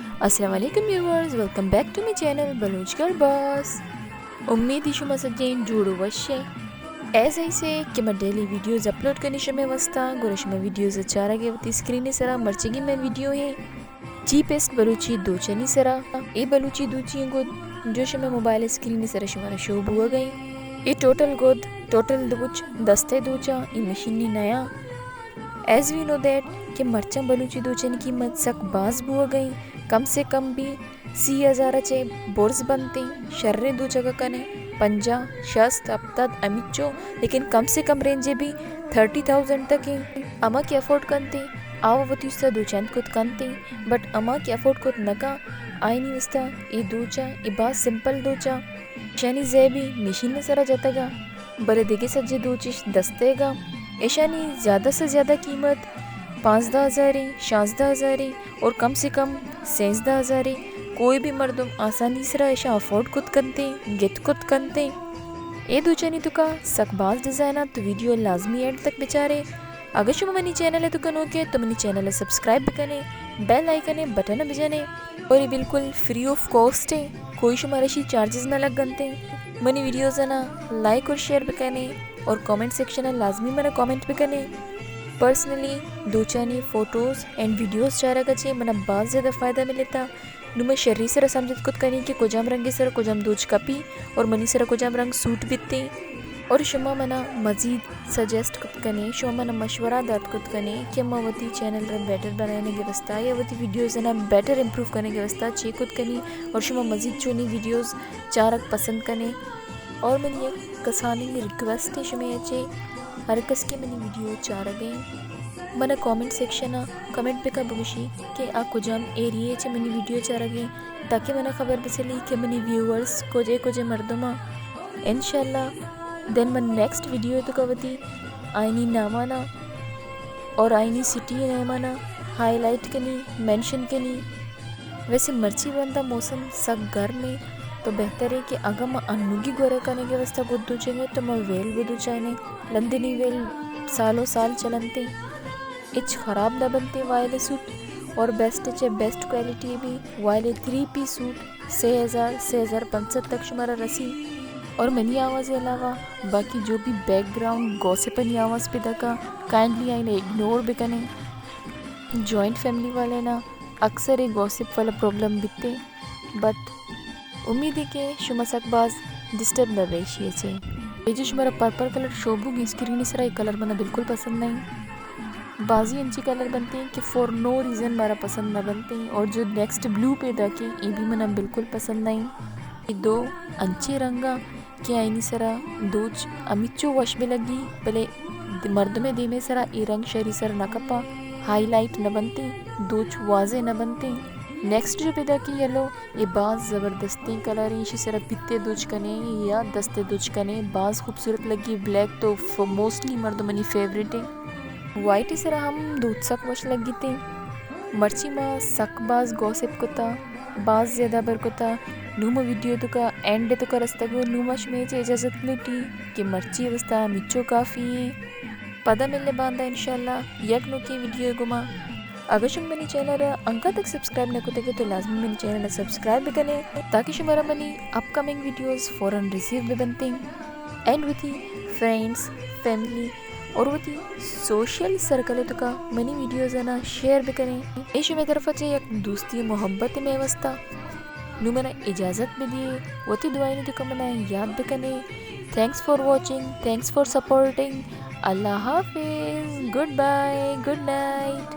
السلام علیکم viewers, welcome back to my channel Baloch girl boss. امید ای شما سجین جوڑ و وش اے۔ ایز آئی سے کہ ما ڈیلی ویڈیوز اپلوڈ کنی شمے واسطہ، گڑا شما ویڈیوز چارگ اے وتی اسکرین سرا۔ مرچیگی مئے ویڈیو اے چیپسٹ بلوچی دوچنی سرا۔ اے بلوچی دوچی گد جو شمے موبائل اسکرین سرا شمارا شو بوگ اے۔ اے ٹوٹل گد، ٹوٹل دوچ، دستے دوچا، اے مشینی نیا۔ ایز وی نو دیٹ کہ مرچاں بلوچی دوچانی قیمت سک باز بوگ اے، کم سے کم بھی سی ہزار چے برز بنتے، شریں دوچگا کنے پنجاہ، شست، ہپتاد، امیچو، لیکن کم سے کم رینج بھی تھرٹی تھاؤزینڈ تک اے۔ اما کہ افورڈ کنتے، آوا وتی استا دوچنت کت کنتے، بٹ اما کہ افورڈ کت نکا، آئینی استا اے دوچا، اے باز سمپل دوچا۔ اشانی زیبی مشین سرا جتگا، بلے دگہ سجے دوچش دستیگا۔ اشانی زیادہ سے زیادہ قیمت پانزدہ ہزار اے، شانزدہ ہزار اے اور کم سے کم سینزدہ ہزار اے۔ کوئی بھی مردم آسانی سرا اشاں افورڈ کت کنتے، گت کت کنتے۔ اے دوچانی توکا سک باز ڈیزائن آ، تو ویڈیو لازمی اینڈ تک بچارے۔ اگر شما منی چینل توکا نوکے تو منی چینل سبسکرائب بکنے، بیل آئیکن بٹن بجنے۔ اور اے بالکل فری آف کاسٹ اے، کوئی شمارا اشی چارجز نہ لگنتے۔ منی ویڈیوز انا لائک اور شیئر بکنے اور کمنٹ سیکشن لازمی منا کمنٹ بکنے۔ پرسنلی دوچانی فوٹوز اینڈ ویڈیوز چارگا چے منا باز زیادہ فائدہ ملتا۔ نو من شری سرا سمجھت کت کنی کہ کجام رنگے سرا کجام دوچ کپی اور منی سرا کجام رنگ سوٹ بیتے۔ اور شما منا مزید سجیسٹ کت کنے، شما منا مشورہ دات کت کنے کہ ما وتی چینل را بیٹر بنائینگ ء واسطہ یا وتی ویڈیوز نا بیٹر امپروو کنگ ء واسطہ چے کت کنی اور شما مزید چونی ویڈیوز چارگ پسند کنے۔ اور منی یک کسانیں ریکویسٹ ہے شمے چے، ہر کس کہ منی ویڈیو چارگ ء منا کمنٹ سیکشن ء کمنٹ بکا بگوشی کہ آ کجام ایریے چے منی ویڈیو چارگ ء، تاکہ منا خبر بچلی کہ منی ویورز کجے کجے مردم آ۔ انشاءاللہ دین من نیکسٹ ویڈیو توکا وتی آئینی نامانا اور آئینی سٹی نامانا ہائی لائٹ کنی، مینشن کنی۔ ویسے مرچی بندا موسم سک گرم ہے، تو بہتر ہے کہ اگر ما انوگی گورا کنگے واسطہ گدو چنگے تو ما ویل گدو چاہنے، لندنی ویل سالوں سال چلنتے۔ ہچ خراب نہ بنتے وائل سوٹ، اور بیسٹ چہ بیسٹ کوالٹی بھی وائل تھری پیس سوٹ سے ہزار، سے ہزار پنچ سد تک شمارا رسی۔ اور منی آواز علاوہ باقی جو بھی بیک گراؤنڈ گوسپنی آواز پیدا کا، کائنڈلی آئینے اگنور بکنے۔ جوائنٹ فیملی والے نا اکثر ایک گوسپ والا پرابلم بیتے۔ بٹ امید ہے کہ شما سک باز ڈسٹرب نہ بے ایشی چے۔ یہ جو شمارا پرپل کلر شو بوگی اسکرین سرا، یہ کلر منا بالکل پسند نہیں۔ بازی انچی کلر بنتے ہیں کہ فور نو ریزن مارا پسند نہ بنتے ہیں، اور جو نیکسٹ بلو پیدا کے، یہ بھی منا بالکل پسند نہیں۔ یہ دو انچے رنگا کہ آئینی سرا دوچ امیچو وش بہ لگی، بلے د-، مردمے دیمے سرا اے رنگ شری سر نہ کپا، ہائی لائٹ نہ بنتے، دوچ واضح نہ بنتے۔ نیکسٹ جو پیدا کی یلو، اے باز زبردستیں کلر ایں، ایشی سرا پتے دوچ کنے یا دستے دوچ کنے، باز خوبصورت لگی۔ بلیک تو ف-، موسٹلی مردمانی فیوریٹ ایں۔ وائٹ سرا ہم دوچ سک وش لگیتے۔ مرچی ما سک باز گوسپ کتا، باز زیادہ بر کتا۔ نوں ما ویڈیو توکا اینڈ توکا رستگو، نوں ما شمے چے اجازت لوٹی کہ مرچی واسطہ ہمیچو کافی ایں۔ پدا ملے باندا انشاءاللہ یک نوکیں ویڈیو گما۔ اگر شما منی چینل ء انگا تک سبسکرائب نہ کتگے تو لازمی منی چینل ء سبسکرائب بکنے تاکہ شمارا منی اپ کمنگ ویڈیوز فوراً ریسیو بہ بنتیں۔ اینڈ وتی فرینڈز، فیملی اور وتی سوشل سرکل توکا منی ویڈیوز نا شیئر بکنے۔ اے شمے طرف چے یک دوستی محبت مے واسطہ۔ نوں منا اجازت بدیے، وتی دعائیں توکا منا یاد بکنے۔ Thanks for watching, thanks for supporting. اللہ حافظ، گڈ بائے، گڈ نائٹ۔